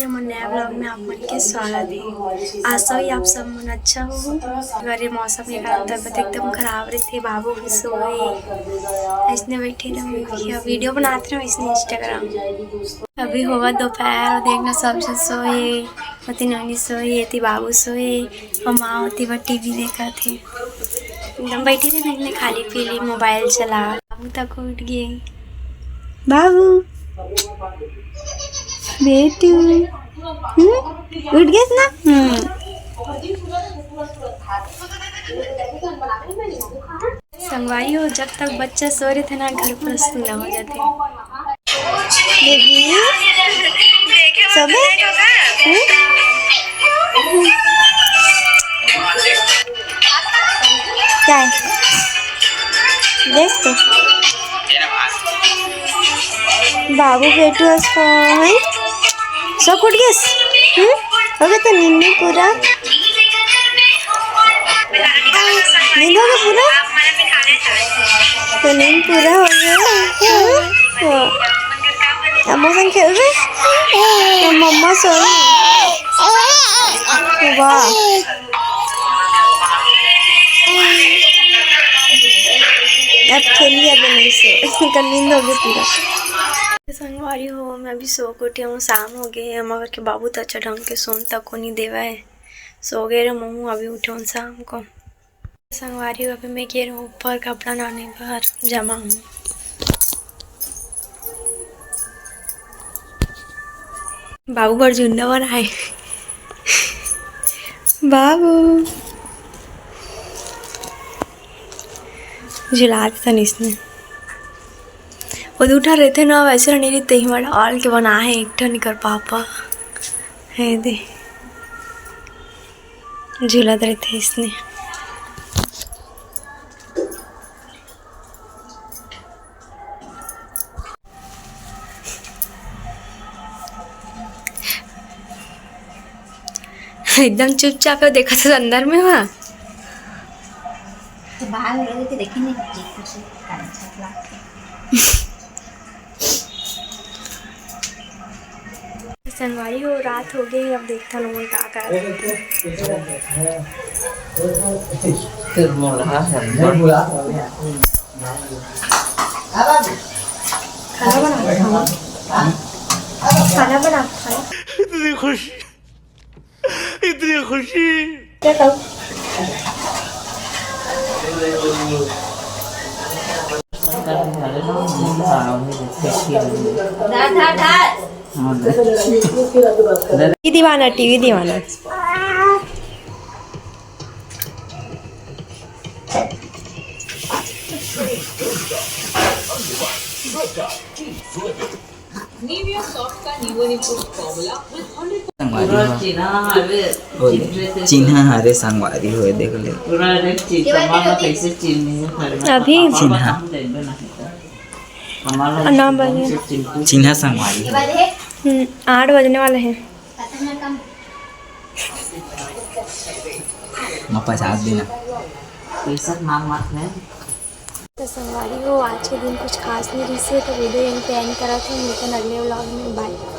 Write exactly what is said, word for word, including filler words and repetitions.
मोर नया vlog में आप मन के स्वागत हे। आशा हे आप सब मन अच्छा हो। अरे मौसम के कारण तबीयत एकदम खराब रहिथे, बाबू भी सोए, अइसने बइठे रहे, video बनात रहे अइसने Instagram। अभी होवत दोपहर, अउ देखना सब झन सोए, ओती नोनी सोए, एती बाबू सोए, अउ माँ ओती बर TV देखत हे। एकदम बइठे रहे, खाली पीली mobile चला। बाबू तक उठ गे। बाबू, बेटू, हम्म? उठ गेस ना? हम्म। संगवारी हो, जब तक बच्चा सो रहिथे ना, घर पूरा सुन्ना हो जाथे। बेबी, सोबे? हम्म? काय? देख तो। बाबू बेटू असको, हैं? सो उठ गेस? हम्म? हो गे तो नींद पूरा? नींद हो गे पूरा? तो नींद पूरा हो गे। हाँ। अम्मा संग खेलबे? तो मम्मा सोई। वाह। अब खेली, अब नहीं सो। इनका नींद हो गे पूरा। संगवारी हो, मैं अभी सो के उठे हूँ, शाम हो गे हे, मगर के बाबू तो अच्छा ढंग के सोन तक को नहीं देवा है। सो गे रहे महूँ, अभी उठे हूँ शाम को। संगवारी हो, अभी मैं गे रहे हूँ ऊपर कपड़ा लाने बर, जमा हूँ। बाबू बर झुलना बनाए। बाबू। झुला देथन इसने। वो दू ठन रहिथे ना, वैसे नहीं रहिथे, हिमा डाल के बनाए हे एक ठन एकर पापा। हे दे। झूलत रहिथे इसने। एकदम चुपचाप हे, देखत हे अंदर में, हाँ। तो बाहर में रह के देखे नहीं, कुछ अच्छा लगता। संगवारी हो, रात हो गे, अब देखथन ओमन का करत हे। खाना बना, खाना। खाना बना, खाना। इतनी खुशी, इतनी खुशी। क्या खाऊं? टीवी दीवाना, टीवी दीवाना। संगवारी हो। चिन्हा हरे संगवारी हो, देख ले। अभी? चिन्हा। नाम बजे? चिन्हा संगवारी हो। हम्म, आठ बजने वाला हे। मैं पचास दिन। तो संगवारी हो, आज के दिन कुछ खास नहीं रहिसे, तो video यहीं पे end करत हन। मिलथन अगले vlog में, bye।